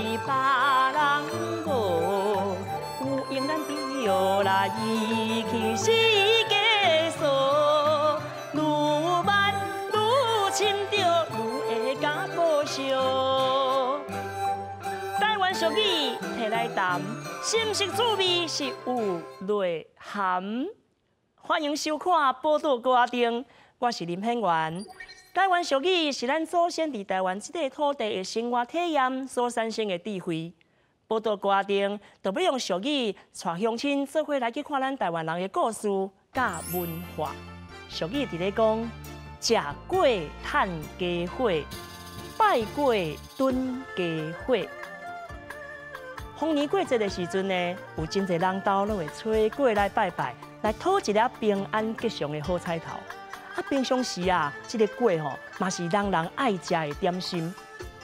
別人無，有緣咱著來去世界數，愈慢愈深著愈會感無惜。台灣俗語提來談，心食滋味是有內涵。歡迎收看《寶島粿仔燈》，我是林顯元。台灣俗語是咱祖先佇台灣這塊土地的生活體驗所產生的智慧。寶島粿仔燈就欲用俗語帶鄉親做伙來去看咱台灣人的故事佮文化。俗語佇咧講：食粿趁家伙，拜粿轉家伙。逢年過節的時陣呢，有真濟人兜攏會炊粿來拜拜，來討一个平安吉祥的好彩頭。啊，平常時啊，這个粿吼嘛是人人愛食的點心。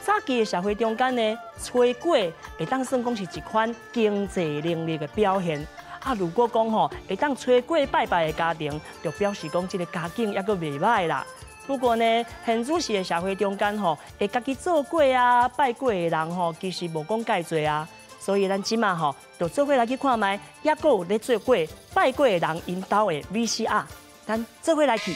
早期的社會中間呢，炊粿會當算講是一款經濟能力的表現。啊，如果講吼會當炊粿拜拜的家庭，就表示講這个家境猶閣袂䆀啦。不過呢，現主時的社會中間吼，會家己做粿啊、拜粿的人吼，其實無講蓋濟啊。所以咱這馬吼，就做伙來去看覓，猶閣有咧做粿拜粿的人𪜶兜的 VCR，咱做伙來去。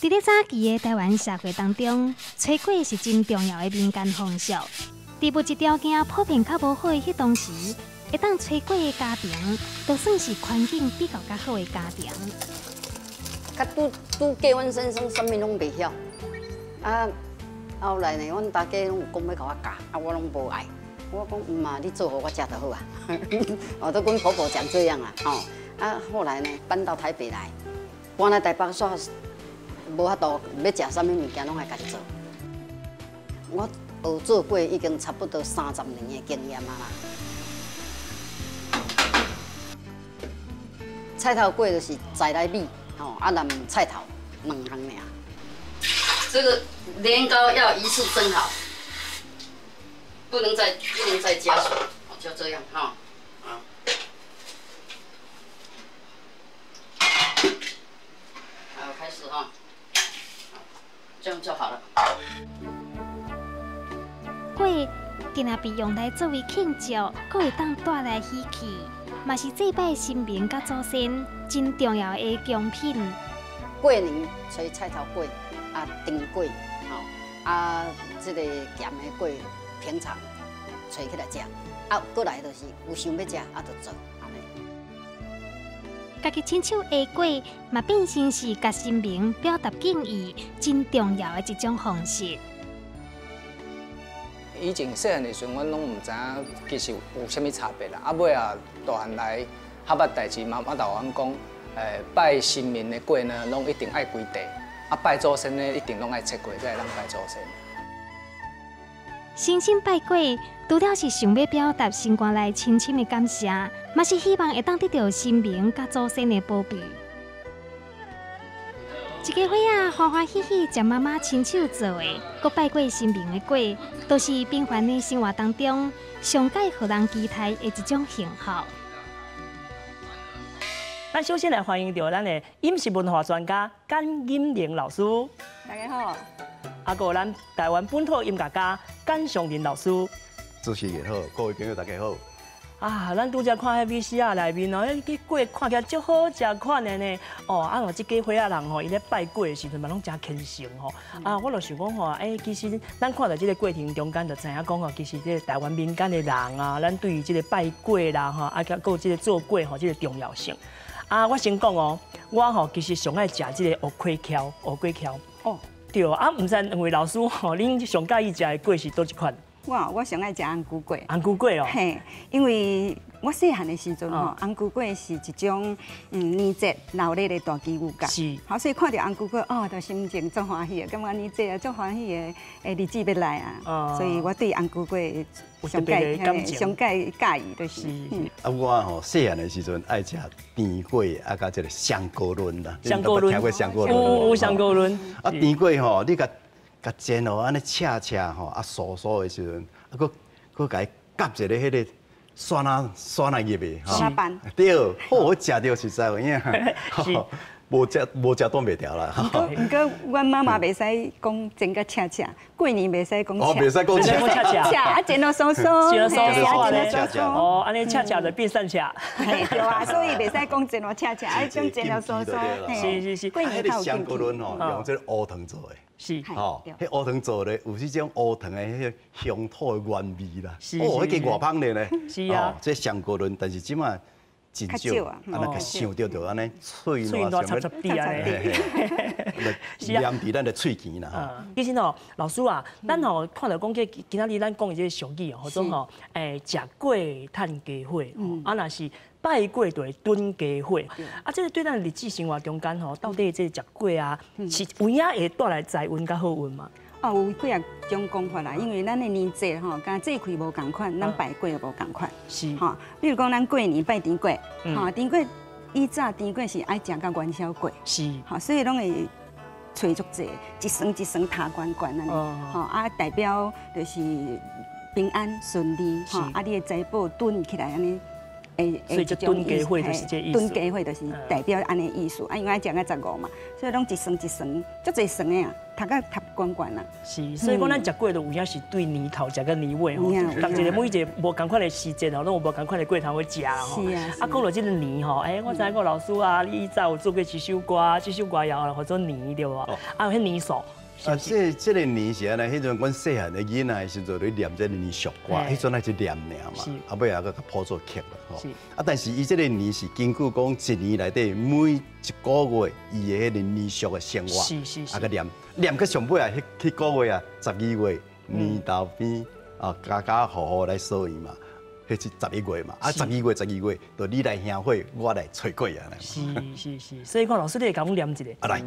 佇咧早期的台灣社會當中，炊粿是真重要的民間風俗。佇物質條件普遍較無好的彼當時，會當炊粿的家庭，都算是環境比較較好的家庭。較拄拄過阮先生，啥物攏袂曉。啊，後來呢，阮大家攏有講欲共我教，啊，我攏無愛。我講毋嘛，你做予我食就好啊。我都跟婆婆講這樣啊，吼。啊，後來呢，搬到台北來，搬來台北煞無法度，欲食啥物物件攏愛家己做。我學做粿已經差不多30年的經驗啊啦。菜頭粿就是在來米，吼，啊，淋菜頭兩項爾。這個年糕要一次蒸好，不能再加水，就這樣哈。好，開始哈，這樣就好了。粿定定被用來作為慶祝，閣會當帶來喜氣，嘛是祭拜神明佮祖先真重要的貢品。過年炊菜頭粿。啊，甜粿，吼，啊，這个鹹的粿，平常炊起來食，啊，過來就是有想欲食，啊，就做按呢。家己親手下粿，嘛變成是共神明表達敬意真重要的一種方式。以前細漢的時陣，阮攏毋知影其實有啥物差別啦。啊，尾仔大漢來，較捌代誌，媽媽就阮講，拜神明的粿呢，攏一定愛規塊。啊，拜祖先呢，一定攏愛切粿才會當拜祖先。誠心拜粿，除了是想欲表達心肝內深深的感謝，嘛是希望會當得到神明佮祖先的保庇。一家伙仔歡歡喜喜食媽媽親手做的，閣拜過神明的粿，都是平凡的生活當中上蓋予人期待的一種幸福。咱首先來歡迎著咱的飲食文化專家簡錦玲老師。大家好。啊，閣有咱台灣本土音樂家簡尚仁老師。主持人好，各位朋友大家好。啊，咱拄才看彼 VCR 內面哦，彼個粿看起來足好食款的呢。哦，啊，若這家伙仔人吼，伊咧拜粿的時陣嘛，攏誠虔誠吼。啊，我就想講吼，欸，其實咱看著這个過程中間，就知影講吼，其實這个台灣民間的人啊，咱對於這个拜粿啦吼，啊，閣有這个做粿吼，這个重要性。啊，我先講哦，我吼其實上愛食這个芋粿巧，芋粿巧。哦，對啊，毋知兩位老師吼，恁上佮意食的粿是佗一款？我上愛食紅龜粿。紅龜粿哦。嘿，因為我細漢的時陣吼，紅龜粿是一種年節鬧熱的大機牛角。是。好，所以看著紅龜粿，哦，就心情足歡喜的，感覺年節啊足歡喜的日子欲來啊。哦。所以我對紅龜粿上蓋上蓋佮意就是。啊，我吼細漢的時陣愛食甜粿，啊，佮這个香菇卵啦。香菇卵。聽過香菇卵？有香菇卵。啊，甜粿吼，你共共煎哦，按呢切切吼，啊酥酥的時陣，啊，閣閣共伊夾一个彼个蒜仔蒜仔入去，蒜瓣。對，好，我食著實在有影。無食無食擋袂牢啦。毋過，阮媽媽袂使講煎甲赤赤，過年袂使講哦，袂使講赤赤，啊煎到酥酥，煎到酥酥，哦，按呢赤赤就變散赤。對啊，所以袂使講煎到赤赤，愛講煎到酥酥。是是是。過年較有香菇卵吼，用這個烏糖做的。是。吼，彼烏糖做的有彼種烏糖的彼個鄉土的原味啦。哦，彼個偌芳的呢。是啊。這香菇卵，但是這馬。真少，啊，那個想著就按呢喙瀾插插滴按呢，黏佇咱的喙墘啦。其實吼，老師啊，咱吼看著講這今仔日咱講的這個俗語哦，叫做吼，食粿趁家伙，啊，若是拜粿就會轉家伙。啊，這個對咱日子生活中間吼，到底這個食粿啊，是有影會帶來財運佮好運嗎？哦，有幾仔種講法啦，因為咱的年節吼，佮節氣無仝款，咱拜粿也無仝款。是吼，比如講咱過年拜甜粿，吼甜粿以早甜粿是愛食到元宵粿。是吼，所以攏會揣足濟，一雙一雙塔懸懸按呢，吼啊代表就是平安順利，吼啊你的財寶囤起來按呢。所以這轉家伙就是這意思。轉家伙就是代表按呢意思，啊，因為愛食到15嘛，所以攏一雙一雙，足濟雙的啊，讀甲塔懸懸啊。是，所以講咱食粿就有影是對年頭食到年尾吼，逐一個每一個無仝款的時節吼，攏有無仝款的粿通去食吼。是啊。啊，講到這個年吼，欸，我知影講老師啊，你以前有做過一首歌，這首歌也叫做年對無？啊，彼年數。啊，這個年是按呢，彼陣阮細漢的囡仔的時陣，咧念這個年俗歌，彼陣還是念爾嘛，啊尾仔閣較譜做曲啦吼。啊，但是伊這個年是根據講一年內底每一個月伊的彼個年俗的生活，啊，閣念念到上尾啊，彼個月啊，12月年頭邊啊，家家戶戶來掃伊嘛，彼是11月嘛，啊，12月12月，就你來香火，我來揣粿啊。是是是，所以講老師你會共阮念一下。啊來。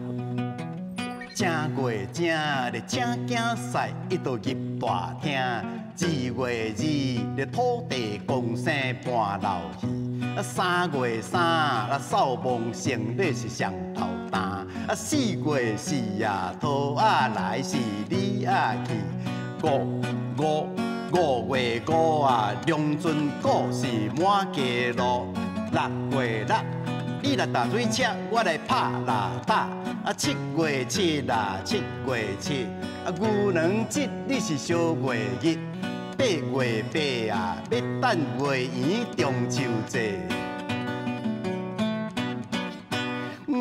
正月正咧正囝婿，伊就入大廳。2月2咧土地公生伴老戏。啊，3月3啊扫墓生日是上头担。啊，4月4啊桃仔来是李仔去。五五5月5啊龙船股是满街路。6月6你来踏水车，我来拍喇叭。啊，7月7啦，7月7，啊，牛郎织女是小月日。8月8啊，欲等月圆中秋节。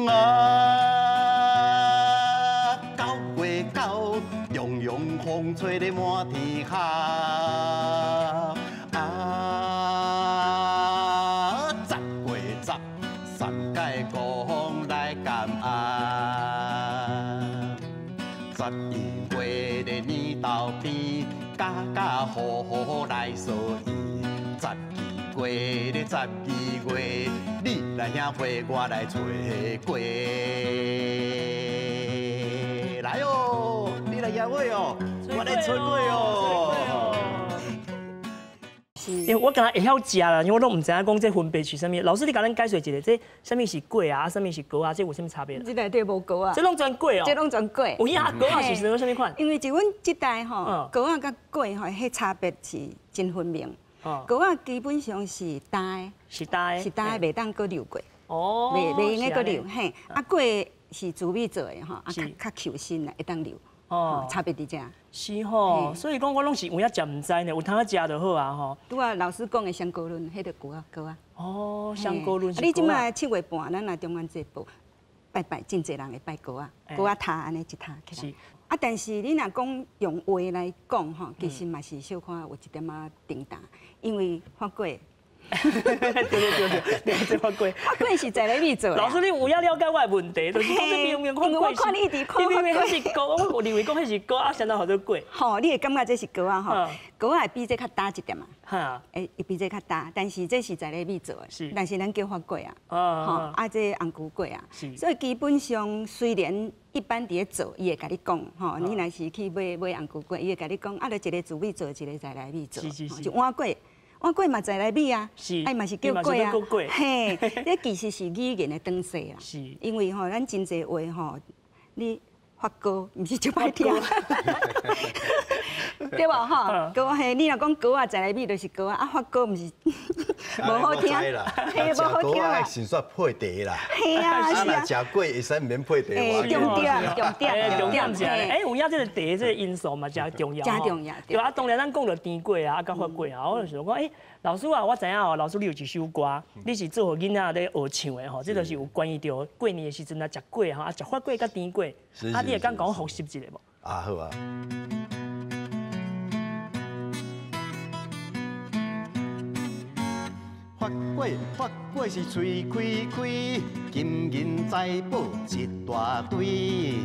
啊，9月9，洋洋風吹咧滿天下。啊，10月10，三界公來感恩。11月的年頭邊，家家戶戶來掃伊。12月的12月，你來香火，我來揣粿。來哦，你來香火哦，我來揣粿哦。因為我敢若會曉食啦，因為我攏毋知影講這分別是啥物。老師，你共咱解說一下，這啥物是粿啊，啥物是糕啊，這有啥物差別？這內底無糕啊。這攏全粿哦。這攏全粿。有影啊，糕仔是啥物款？因為就阮這代吼，糕仔佮粿吼，彼差別是真分明。糕仔基本上是焦的。是焦的。是焦的，袂當閣溜過。哦。袂用得閣溜嘿。啊，粿是糯米做的吼，啊較較 Q 身啦，會當溜。哦，差別佇遮。是吼，所以講我攏是有影食毋知呢，有通仔食就好啊吼。拄仔老師講的香菇卵，彼就糕仔糕仔。哦，香菇卵是。你這擺7月半，咱來中元節報拜拜，真濟人會拜糕仔，糕仔塔按呢一塔起來。啊，但是你若講用話來講吼，其實嘛是小可有一點仔重擔，因為發粿。對對對對，這發粿，發粿是在咧米做。老師，你有影了解我的問題，就是講這明明發粿，我看你一直看你明明彼是糕，我認為講彼是糕，啊，啥人號做粿？吼，你會感覺這是糕仔吼？糕仔會比這較焦一點啊？會比這較焦，但是這是在咧米做的。是。但是咱叫發粿啊。吼，啊，這紅龜粿啊。是。所以基本上雖然一般佇咧做，伊會共你講，吼，你若是去買買紅龜粿，伊會共你講，啊，就一个糯米做，一个在來米做，就碗粿。碗粿嘛在來米啊，啊嘛是叫粿啊，嘿，這其實是語言的轉勢啦。是，因為吼，咱真濟話吼，你發糕毋是足歹聽，對無吼？糕嘿，你若講糕仔在來米就是糕仔，啊發糕毋是，无好听，嘿，无好听啦。先煞配茶啦，嘿啊，啊，若食粿会使毋免配茶。重点，重点，重点是哎，有影这个茶这个因素嘛，真重要。真重要。对啊，当然咱讲到甜粿啊，佮发粿啊，我就想讲，哎，老师啊，我知影哦，老师你有一首歌，你是做予囡仔咧学唱的吼，这就是有关于著过年的时阵啊，食粿吼，啊，食发粿佮甜粿，啊，你会当讲复习一下无？啊，好啊。发粿，发粿是喙开开，金银财宝一大堆。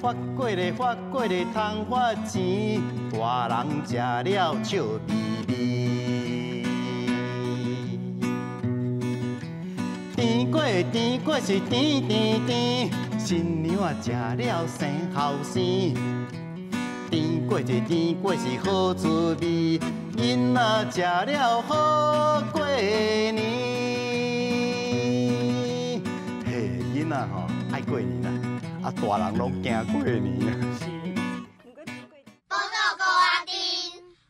发粿咧，发粿咧，通发钱，大人食了笑眯眯。甜粿，甜粿是甜甜甜，新娘啊食了生后生。甜粿这甜粿是好滋味。囡仔食了好过年，嘿，囡仔吼爱过年啦，啊，大人拢惊过年啊。宝岛高仔顶，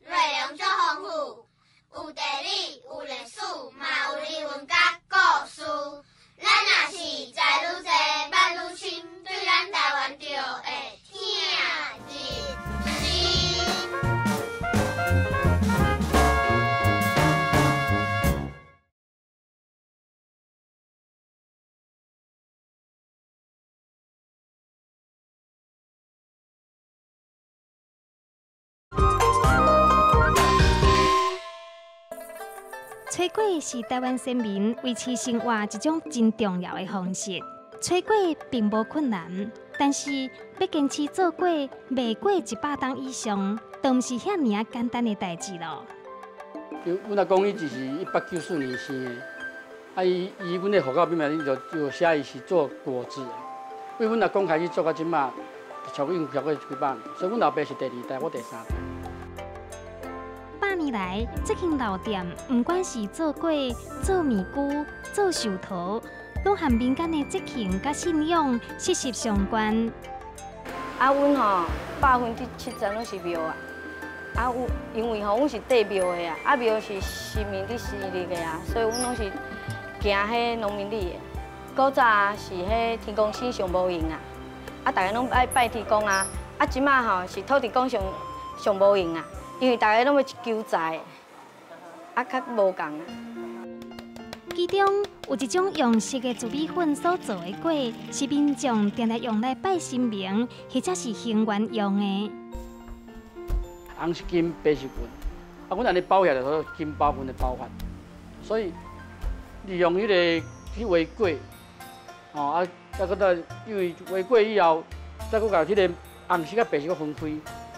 内容足丰富，有地理，有历史，嘛有人文佮故事。咱若是知愈济，捌愈深，对咱台湾就会疼入心。炊粿是台湾先民维持生活一种真重要的方式。炊粿并无困难，但是欲坚持做粿卖过100冬以上，都毋是遐尔仔简单的代志咯。阮阿公伊就是194年生的，啊伊伊阮的户口本内面就写伊是做果子的。为阮阿公开始做到这马，超过几百年，所以阮老爸是第二代，我第三代。百年来，这间老店不管是做粿、做面龟、做寿桃，拢和民间的节庆佮信仰息息相关。啊，阮吼70%拢是庙啊。啊，有因为吼，阮是缀庙的啊，啊庙是神明伫生日的啊，所以阮拢是行彼农民历的。古早是彼天公神上无闲啊，啊，逐个拢爱拜天公啊。啊，这马吼是土地公上上无闲啊。因为大家拢欲求财，啊，较无仝。其中有一种用熟的糯米粉所做的粿，是民众定定用来拜神明或者是行愿用的。红是金，白是银，啊，阮按呢包起来，就金包银的包法。所以利用彼个去画粿，吼啊，啊，阁再因为画粿以后，再阁共彼个红色佮白色阁分开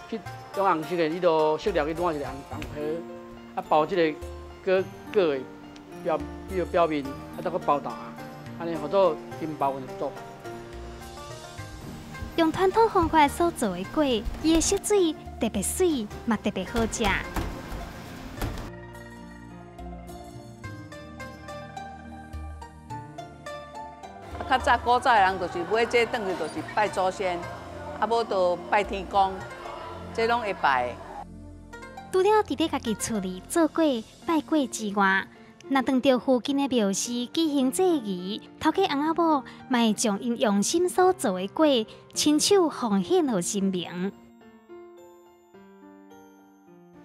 去。用红色的彼落色料去染一个红红皮，啊包这个果果的表彼个表面，啊再阁包豆啊，按呢号做金包银的做法。用传统方法所做的粿，伊的色水特别媠，嘛特别好食。较早古早的人就是买这转去，就是拜祖先，啊无就拜天公。这拢会拜。除了伫咧家己厝里做粿、拜粿之外，若当著附近的庙寺举行祭仪，头家翁仔某嘛会将𪜶用心所做的粿，亲手奉献予神明。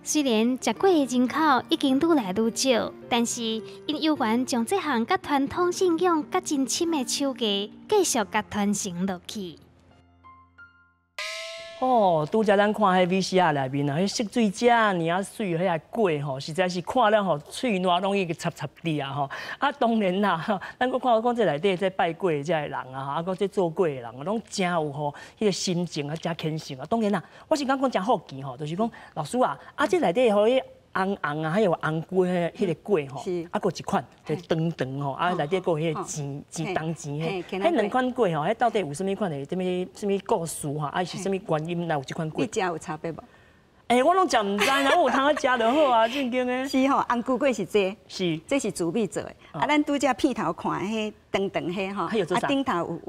虽然食粿的人口已经愈来愈少，但是𪜶犹原将这项佮传统信仰佮真深的手艺，继续共传承落去。哦，拄才咱看彼 VCR 内面啊，彼色水遮尔仔媠，彼个粿吼，实在是看了吼，喙澜拢已经插插滴啊吼。啊，当然啦，咱阁看讲这内底这拜粿的这个人啊，啊，阁这做粿的人，拢真有吼，彼个心情啊，真虔诚啊。当然啦，我是感觉真好奇吼，就是讲老师啊，啊，这内底吼，彼红红啊，还有红龟彼个粿吼，啊，阁一款就长长吼，啊，内底阁有彼个钱钱铜钱彼，彼两款粿吼，彼到底有啥物款的？啥物啥物故事吼？啊，是啥物原因来有这款粿？你食有差别无？欸，我拢食毋知啦，我有通仔食就好啊，正经的。是吼，红龟粿是这，是，这是糯米做的。啊，咱拄才片头看彼长长彼吼，啊顶头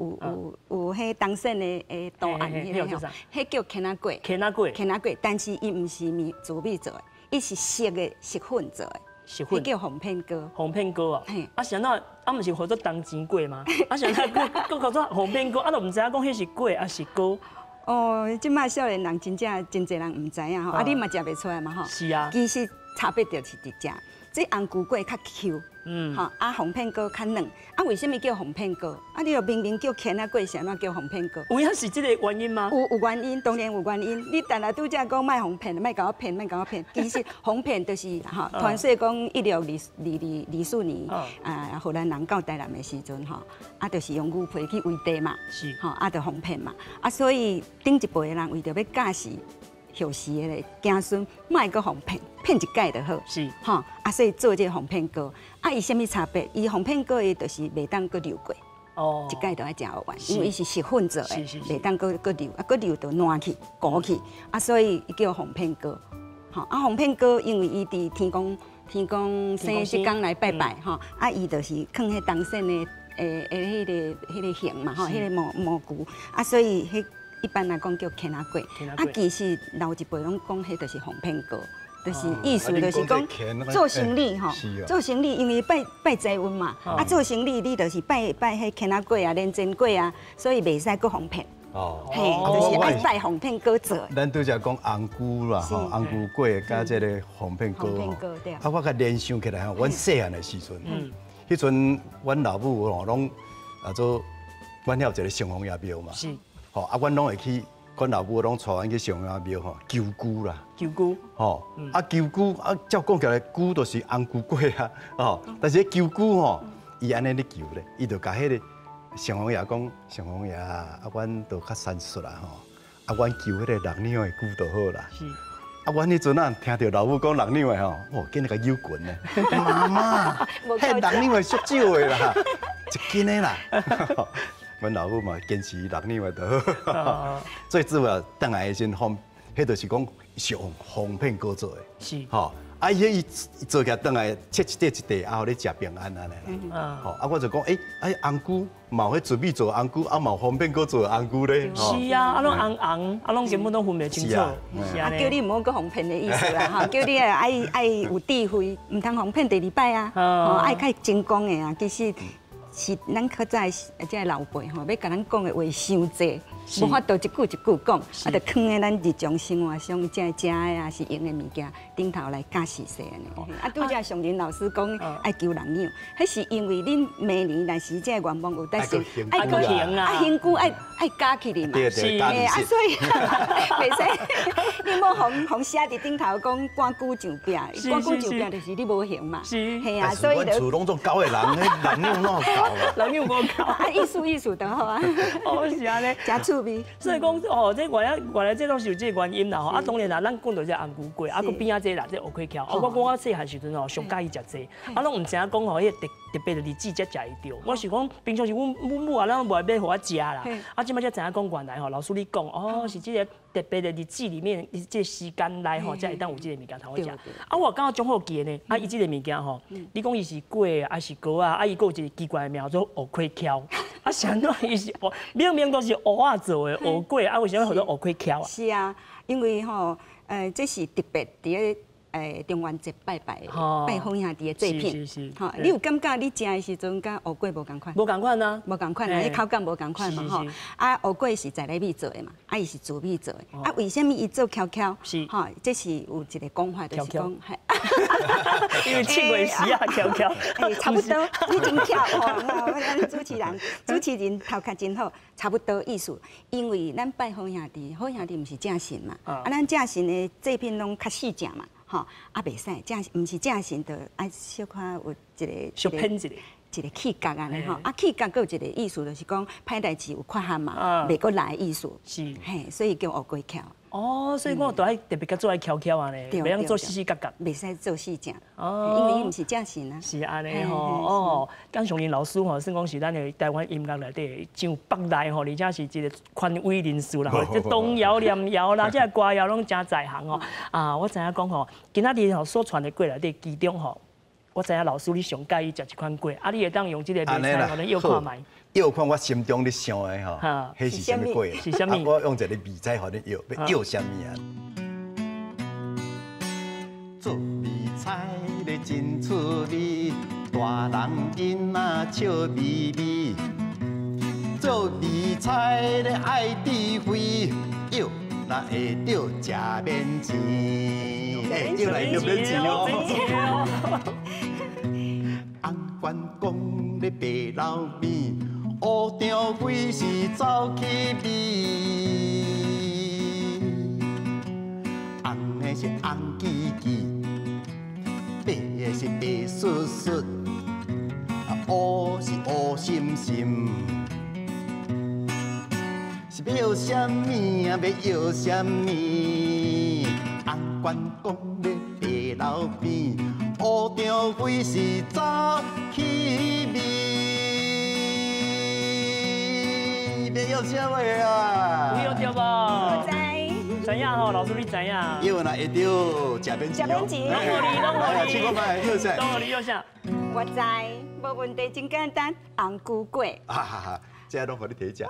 有彼铜线的图案彼个吼，彼叫牵仔粿。牵仔粿。牵仔粿，但是伊毋是米糯米做的。伊是熟的熟粉做的，石粉，叫红片糕。红片糕哦，啊是按怎？啊，毋是号做铜钱粿吗？啊是按怎阁阁叫做红片糕？啊，都毋知影讲彼是粿抑是糕。哦，这摆少年人真正真济人毋知影吼，啊你嘛食袂出来嘛吼。是啊。其实差别就是伫遮，这红龟粿较 Q，吼啊红片糕较软。啊为啥物叫红片糕？啊你若明明叫牵仔粿，是按怎叫红片糕？有影是这个原因吗？有原因，当然有原因。你定定拄才讲莫予骗，莫共我骗，莫共我骗。其实予骗就是吼，传说讲1624年啊，荷兰人到台南的时阵吼，啊就是用牛皮去围地嘛，吼啊就予骗嘛。啊所以顶一辈的人为著欲教示后世的子孙，莫阁予骗，骗一摆就好。是，吼啊，所以做这个防骗糕，啊，伊啥物差别？伊防骗糕伊就是袂当阁留过，哦，一摆就爱食完，因为伊是石粉做的，袂当阁阁留，啊，阁留就烂去、糊去，啊，所以伊叫防骗糕。吼，啊，防骗糕因为伊伫天公天公生这工来拜拜，吼，啊，伊就是囥彼铜线的诶彼个形嘛，吼，彼个模模具，啊，所以彼。一般来讲叫牵仔粿，啊，其实老一辈拢讲彼就是防骗糕，就是意思就是讲做生意吼，做生意因为拜拜财运嘛，啊做生意你就是拜拜彼牵仔粿啊、莲煎粿啊，所以袂使阁予骗。哦，嘿，就是爱拜防骗糕做。咱拄才讲红龟啦，吼，红龟粿佮这个防骗糕吼，啊，我共联想起来吼，阮细汉的时阵，彼阵阮老母吼拢啊做，阮遐有一个城隍爷庙嘛。吼啊，阮拢会去，阮老母拢带阮去城隍庙吼求龟啦。求龟。吼，啊求龟啊，照讲起来，龟就是红龟粿啊，吼。但是求龟吼，伊按呢咧求咧，伊就共彼个城隍爷讲，城隍爷啊，阮都较善术啦吼，啊，阮求彼个六两的龟就好啦。是。啊，阮彼阵啊，听著老母讲六两的吼，哦，紧来共扭裙咧。妈妈，彼六两的足少的啦，一斤的啦。阮老母嘛坚持六两的就好，最主要转来的时阵，方，彼就是讲是用防骗糕做的，是吼。啊，伊伊做起来转来切一块一块，啊，予你食平安按呢啦。吼，啊，我就讲，欸，啊，红龟嘛有彼糯米做红龟，啊，嘛有防骗糕做红龟咧。是啊，啊，拢红红，啊，拢根本拢分袂清楚。是啊，叫你毋好阁予骗的意思啦，吼，叫你爱爱有智慧，毋通予骗第二摆啊，吼，爱较精工的啊，其实。是咱较早的这老辈吼，欲共咱讲的话伤济，无法度一句一句讲，啊，就囥佇咱日常生活上，这食的啊是用的物件顶头来教示细汉的。啊，拄才上林老师讲爱求六两，彼是因为恁明年若是这个愿望有达成，爱阁还啊，啊，还久爱爱加起来嘛，是，啊，所以袂使你莫予予写伫顶头讲赶久上壁，赶久上壁就是你无还嘛，是，嘿啊，所以阮厝拢总九个人，彼六两哪有够？六两无够，啊，意思意思就好啊。哦，是按呢，真趣味。所以讲哦，这原来原来这拢是有这个原因啦吼。啊，当然啦，咱讲到这红龟粿，啊，阁边仔这啦，这乌溪桥。啊，我讲我细汉时阵吼，上佮意食这，啊，拢毋知影讲吼，彼个特特别的日子才食会著。我是讲，平常时阮阮母啊，拢无爱买予我食啦。啊，这摆才知影讲原来吼，老师你讲哦，是这个特别的日子里面，这个时间内吼，才会当有这个物件通好食。啊，我感觉足好奇的呢，啊，伊这个物件吼，你讲伊是粿啊，是糕啊，啊，伊阁有一个奇怪的名做乌溪桥。啊，是按怎伊是乌，明明都是乌仔做的乌粿，啊，为啥物号做乌溪桥啊？是啊，因为吼，这是特别伫咧中元节拜拜拜好兄弟的祭品。是是。吼，你有感觉你食的时阵佮乌粿无仝款？无仝款啊，无仝款啊，彼口感无仝款嘛吼。啊，乌粿是在米做的嘛，啊，伊是糯米做的。啊，为啥物伊做翘翘？是。吼，这是有一个讲法，就是讲，因为七月时啊，翘翘。欸，差不多，你真巧吼，咱主持人，主持人头壳真好，差不多意思。因为咱拜好兄弟，好兄弟毋是正神嘛，啊，咱正神的祭品拢较细只嘛。吼，啊，袂使正，毋是正神，就爱小可有一个小偏一个一个气角按呢吼，啊，气角阁有一个意思，就是讲歹代志有缺陷嘛，袂阁来的意思。是，嘿，所以叫乌龟桥。哦，所以我都爱特别佮做爱翘翘按呢，袂用做四四角角，袂使做四正。哦，因为伊毋是正神啊。是按呢吼，哦，江尚林老师吼，算讲是咱的台湾音乐内底上北来吼，而且是一个权威人士啦，这童谣、念谣啦，这歌谣拢真在行吼。啊，我知影讲吼，今仔日吼所传的粿内底，其中吼，我知影老师你上佮意食这款粿，啊，你会当用这个袂使，予咱药看觅。药看我心中咧想的吼，彼是啥物粿？是啥物？我用一个味菜予你药，欲药啥物啊？做味菜咧，真趣味，大人囡仔笑眯眯。做理财咧爱智慧，哟，若会著食免钱，欸，又来就免钱哦。红关公咧白老面，乌长飞是走起味。红的是红叽叽，白的是白雪雪，啊乌是乌心心。是要啥物啊？要啥物？红关公咧白老边，乌长飞是走起味。要啥物啊？有对无？我知。知影吼，老师你知影？有啦，会著食免钱。食免钱。拢予你，拢予你。试看觅，要啥？拢予你，要啥？我知，无问题，真简单，红菇粿。哈哈哈。这拢予你提食。为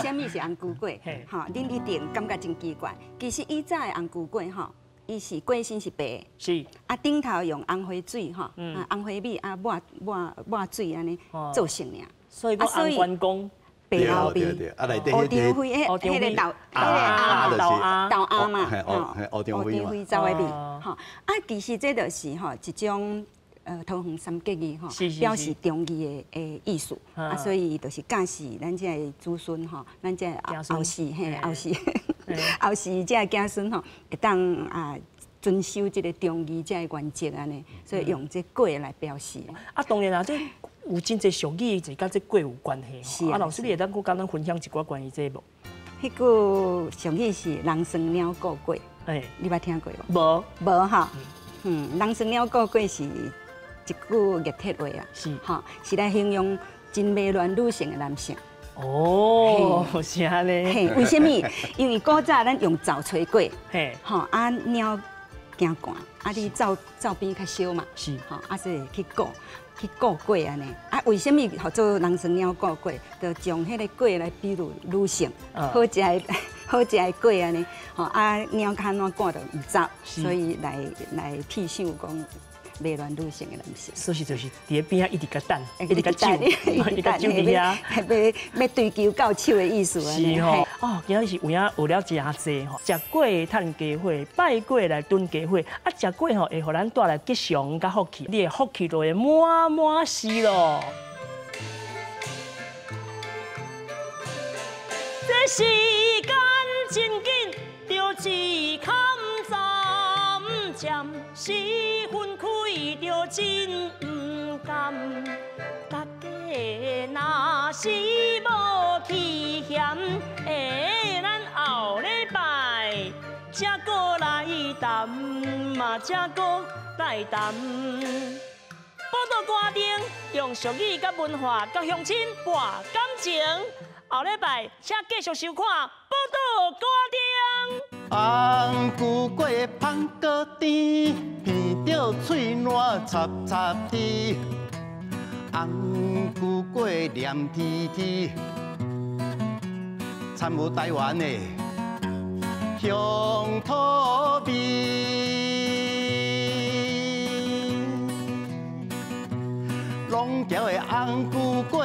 啥物是红菇粿？吼，恁一定感觉真奇怪。其实以早的红菇粿吼，伊是粿身是白的，是啊，顶头用红花水吼，啊红花米啊抹抹抹水按呢做成尔。所以讲红关公白老味，啊内底乌长飞彼个豆，彼个豆芽豆芽嘛，吼，乌长飞走的味，吼啊，其实这就是吼一种。桃园三结义吼，表示忠义的意思，啊，所以就是教示咱这个子孙吼，咱这个后世嘿，后世后世这个子孙吼，会当啊遵守这个忠义这个原则按呢，所以用这粿来表示。啊，当然啦，这有真济俗语就佮这粿有关系。啊，老师你会当阁佮咱分享一寡关于这无？彼句俗语是“人生鸟顾粿”，欸，你捌听过无？无，无哈。嗯，人生鸟顾粿是一句热铁话啦，是吼，是来形容真迷恋女性的男性。哦，是按呢。嘿，为啥物？因为古早咱用灶炊粿，嘿，吼啊猫惊寒，啊你灶灶边较烧嘛，是吼，啊所以去顾去顾粿按呢。啊，为啥物号做人生猫顾粿？就将彼个粿来比喻女性，好食的好食的粿按呢，吼啊猫较按怎赶就毋走，所以来来譬想讲。迷恋女性的男性，所以就是伫咧边仔一直共等，一直共守，一直共守伫遐，欲追求到手的意思。是吼，哦，今仔日是有影学了真济吼，食粿趁家伙，拜粿来炖家伙，啊，食粿吼会予咱带来吉祥佮福气，你的福气就会满满是咯。这时间真紧，就一坎站站，是分开就真毋甘。大家若是无气嫌，欸，咱后礼拜才阁来谈嘛，才阁来谈。宝岛歌顶用俗语佮文化佮乡亲博感情。后礼拜请继续收看《宝岛歌顶》。红菇粿芳阁甜，闻著喙澜插插甜。红菇粿黏贴贴，参有台湾的乡土味。龙桥的红菇粿，